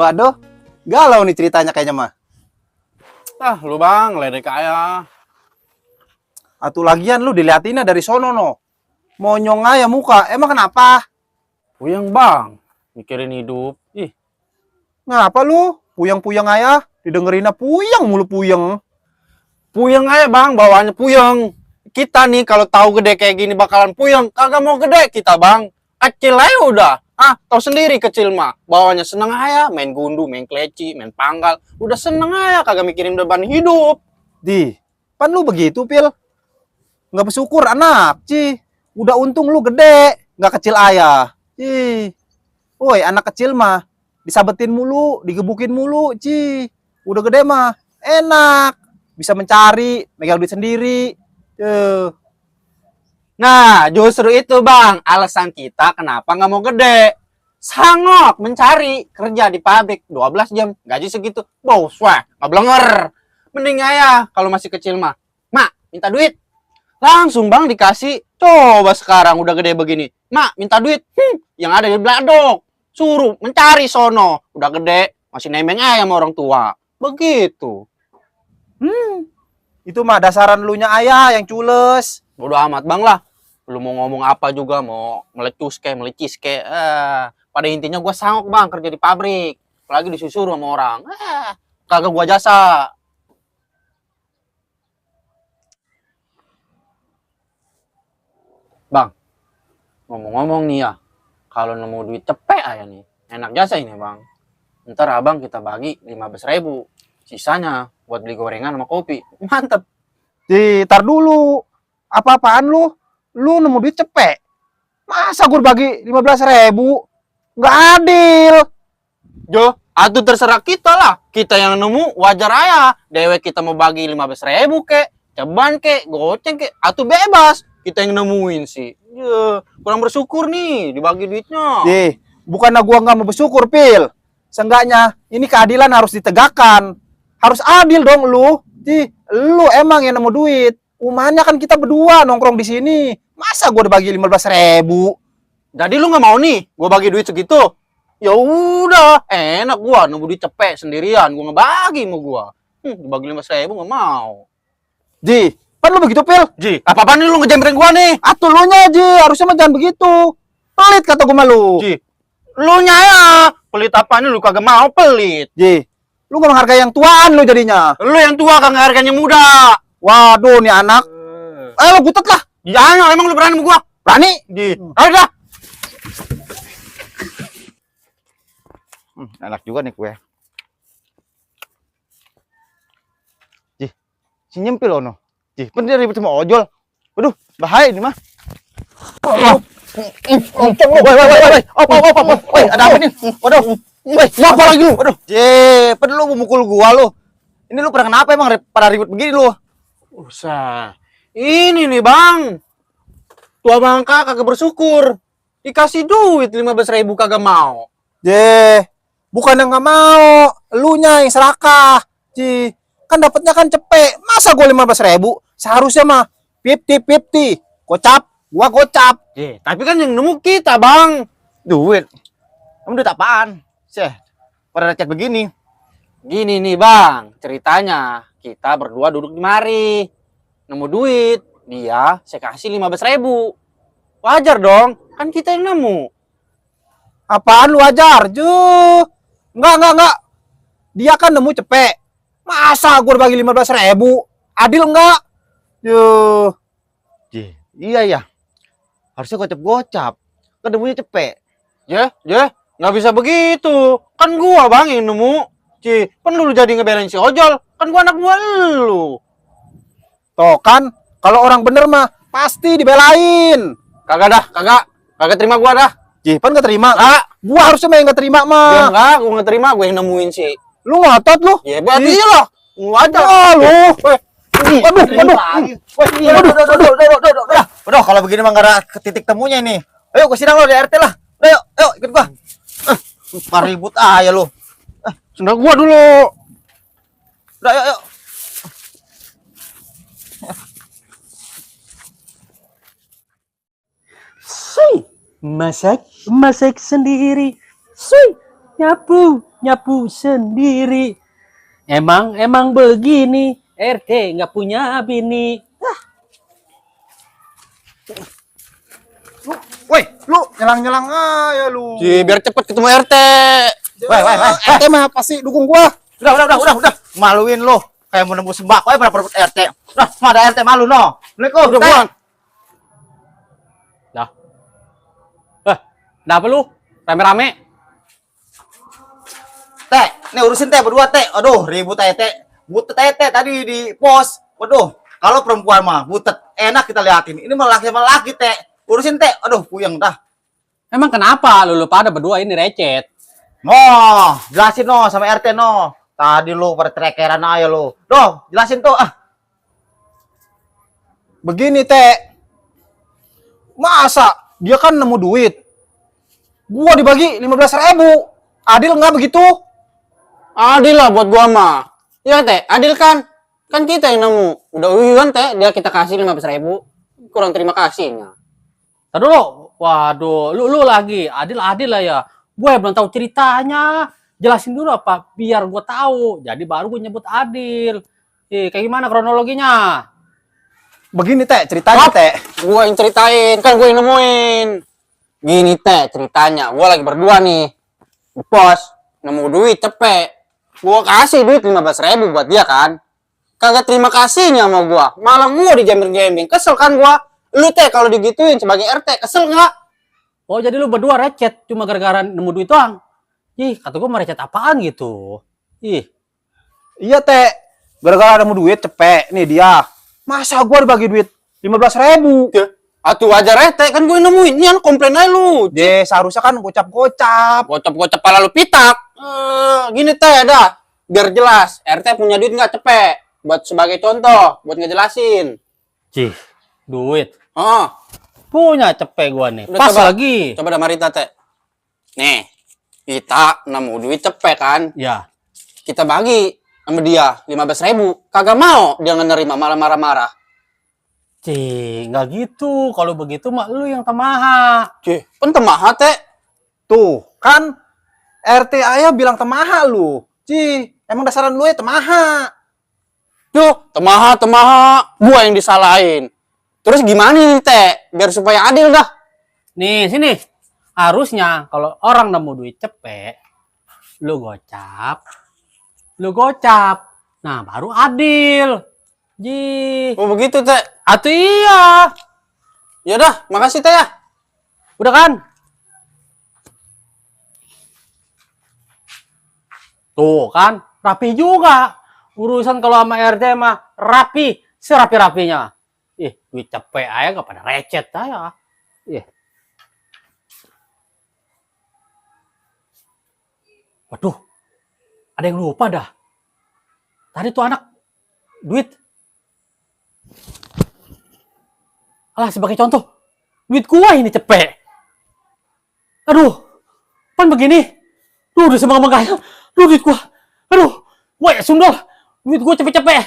Waduh, galau nih ceritanya kayaknya mah. Ah, lu bang, ledek aja. Atuh lagian lu diliatinnya dari sono no. Monyong aja muka, emang kenapa? Puyeng bang, mikirin hidup. Ih, Ngapa lu? Puyeng-puyeng aja, didengerinnya puyeng mulu puyeng. puyeng aja bang, bawaannya puyeng. Kita nih kalau tahu gede kayak gini bakalan puyeng. Kagak mau gede kita bang. Kecil aja udah. Ah, tahu sendiri kecil mah. Bawaannya seneng aja, main gundu, main kleci, main panggal. Udah seneng aja, kagak mikirin beban hidup. Pan lu begitu, Pil. Nggak bersyukur anak, Ci. Udah untung lu gede, nggak kecil ayah. Ci. Woi, anak kecil mah disabetin mulu, digebukin mulu, Ci. Udah gede mah enak. Bisa mencari, megang duit sendiri. Nah, justru itu bang, alasan kita kenapa nggak mau gede. Sangok mencari kerja di pabrik 12 jam, gaji segitu. Bos, wah, nggak blenger. Mending aja kalau masih kecil mah. Mak, minta duit. Langsung bang dikasih. Coba sekarang udah gede begini. Mak, minta duit. Yang ada di beladok. Suruh mencari sono. Udah gede, masih nemeng aja sama orang tua. Begitu. Itu mah dasaran lu nya ayah yang cules. Bodo amat bang lah. Lu mau ngomong apa juga, mau melecus kayak melecis kayak. Pada intinya gue sanggup bang kerja di pabrik. Apalagi disuruh sama orang. Kagak gua jasa. Bang, ngomong-ngomong nih ya. Kalau nemu duit cepet aja nih. Enak jasa ini bang. Ntar abang kita bagi 15.000. Sisanya buat beli gorengan sama kopi. Mantep. Tar dulu. Apa-apaan lu? Lu nemu duit cepet. Masa gue bagi 15.000? Nggak adil. Jo, atuh terserah kita lah. Kita yang nemu wajar aja. Dewek kita mau bagi 15.000 kek, ceban kek, goceng kek, atuh bebas. Kita yang nemuin sih. Ya, kurang bersyukur nih dibagi duitnya. Bukannya gua nggak mau bersyukur, Pil. Seenggaknya ini keadilan harus ditegakkan. Harus adil dong lu. Lu emang yang nemu duit. Umanya kan kita berdua nongkrong di sini. Masa gua udah bagi 15.000? Jadi lu nggak mau nih gua bagi duit segitu? Ya udah, enak gua nemu duit cepet sendirian, gua ngebagi mau gua. Dibagi 15.000 nggak mau. Kan lu begitu, Pil. Apa-apaan nih lu ngejembreng gua nih? Atuh lu nya, harusnya mah jangan begitu. Pelit kata gua malu. Lu nya ya, pelit apaan lu kagak mau pelit. Lu gak menghargai yang tuaan lu jadinya. Lu yang tua kagak harganya muda. Waduh, nih anak. Ayo lu gutet lah. Jangan, emang lu berani sama gua? Berani? Ayo dah. Enak juga nih kue. Si nyempil ono. Kan dia ribet sama ojol. Waduh, bahaya ini mah. Woi. Woi, ada apa nih? Waduh. Woi, ngapa lagi lu? Waduh. Pada lu memukul gua lu. Ini lu pernah kenapa emang pada ribut begini lu? Usah. Ini nih, Bang. Tua bangka kagak bersyukur. Dikasih duit 15.000 kagak mau. Bukan yang nggak mau, elunya yang serakah. Kan dapatnya kan cepet. Masa gua 15.000? Seharusnya mah 50-50. Gocap, gua gocap. Tapi kan yang nemu kita, Bang. Duit. Kamu duit apaan? Pada recet begini. Gini nih, Bang. Ceritanya, kita berdua duduk di mari. Nemu duit. Dia saya kasih 15.000. Wajar dong, kan kita yang nemu. Apaan lu wajar? Enggak. Dia kan nemu cepet. Masa gue bagi 15.000? Adil enggak? Iya ya. Harusnya gocap-gocap. Kan nemunya cepet. Nggak bisa begitu. Kan gua bang yang nemu. Kan lu jadi ngebelain si ojol. Kan gua anak gua lu. Tuh kan, kalau orang bener mah pasti dibelain. Kagak terima gua dah. Pan gak terima? Gua harusnya mah yang gak terima mah. Gua nggak terima, gua yang nemuin sih. Lu ngotot lu? Ya berarti lah. Wajar lu. Waduh, kalau begini mah gak ada titik temunya ini. Ayo ke sidang lo di RT lah. Ayo, ikut gua. Ribut aja lu. Sendal gua dulu. Udah, ayo. Masak sendiri. nyapu sendiri. Emang begini, RT nggak punya bini. Woi, lu nyelang-nyelang aja lu. Biar cepet ketemu RT. Woi, RT mah pasti dukung gua. Udah. Maluin lo. Kayak menembus sembako aja pernah perebut RT. Udah, semua ada RT malu no. Assalamualaikum. Udah Teh. buang. Dah. Kenapa lu? Rame-rame? Teh, nih urusin teh berdua teh. Aduh, ribut teh. Butet teh tadi di pos. Waduh, kalau perempuan mah butet enak kita liatin. Ini malah laki sama laki teh. Urusin teh. Aduh, puyeng dah. Emang kenapa lu pada berdua ini recet? No, jelasin no sama RT no. Tadi lo pada trekeran aja lo. Doh, jelasin tuh ah. Begini, Teh. Masa dia kan nemu duit. Gua dibagi 15.000. Adil nggak begitu? Adil lah buat gua mah. Ya teh, adil kan? Kan kita yang nemu. Udah uyuan teh, dia kita kasih 15.000. Kurang terima kasihnya. Tadi dulu, waduh, lu lagi adil lah ya. Gue belum tahu ceritanya. Jelasin dulu apa biar gue tahu. Jadi baru gue nyebut adil. Kayak gimana kronologinya? Begini, Teh, ceritanya, Teh. Gua yang ceritain, kan gue yang nemuin. Gini teh ceritanya, gua lagi berdua nih di pos, nemu duit cepet. Gua kasih duit 15.000 buat dia kan. Kagak terima kasihnya sama gua, malah gua dijamir-jamir. Kesel kan gua. Lu teh kalau digituin sebagai RT, kesel nggak? Oh jadi lu berdua recet cuma gara-gara nemu duit doang. Ih, kata gue merecet apaan gitu. Ih, Iya, Teh. Gara-gara nemu duit cepet. Nih dia. Masa gua dibagi duit 15.000? Atuh aja RT, kan gue nemuin. Ini anak komplain aja lu. Dia seharusnya kan gocap-gocap. Gocap-gocap pala lu pitak. Gini teh dah, biar jelas. RT punya duit nggak cepet. Buat sebagai contoh, buat ngejelasin. cih, duit. Oh, Punya cepet gua nih. Udah, Pas coba. lagi. coba dah Marita teh. Nih, kita nemu duit cepet kan. Ya. Kita bagi sama dia 15.000. Kagak mau dia ngenerima, malah marah-marah. Cih, nggak gitu. Kalau begitu mah lu yang tamaha. Kan temaha teh. Tuh, kan RT ayah bilang temaha lu. Emang dasaran lu ya temaha. Duh, temaha. Gua yang disalahin. Terus gimana nih teh? Biar supaya adil dah. Nih, sini. Harusnya kalau orang nemu duit cepet, lu gocap. Nah, baru adil. Ji. Oh begitu teh. Atuh iya. Ya dah, makasih teh ya. Udah kan? Tuh kan, rapi juga. Urusan kalau sama RT mah rapi, serapi-rapinya. Duit cepet aja gak pada recet aja. Waduh, ada yang lupa dah. Tadi tuh anak duit. Alah, sebagai contoh, duit gua ini cepet. Aduh, pan begini. Duh, udah semangat kaya. Duh, duit gua. Aduh, wah ya sundal. Duit gua cepet-cepet.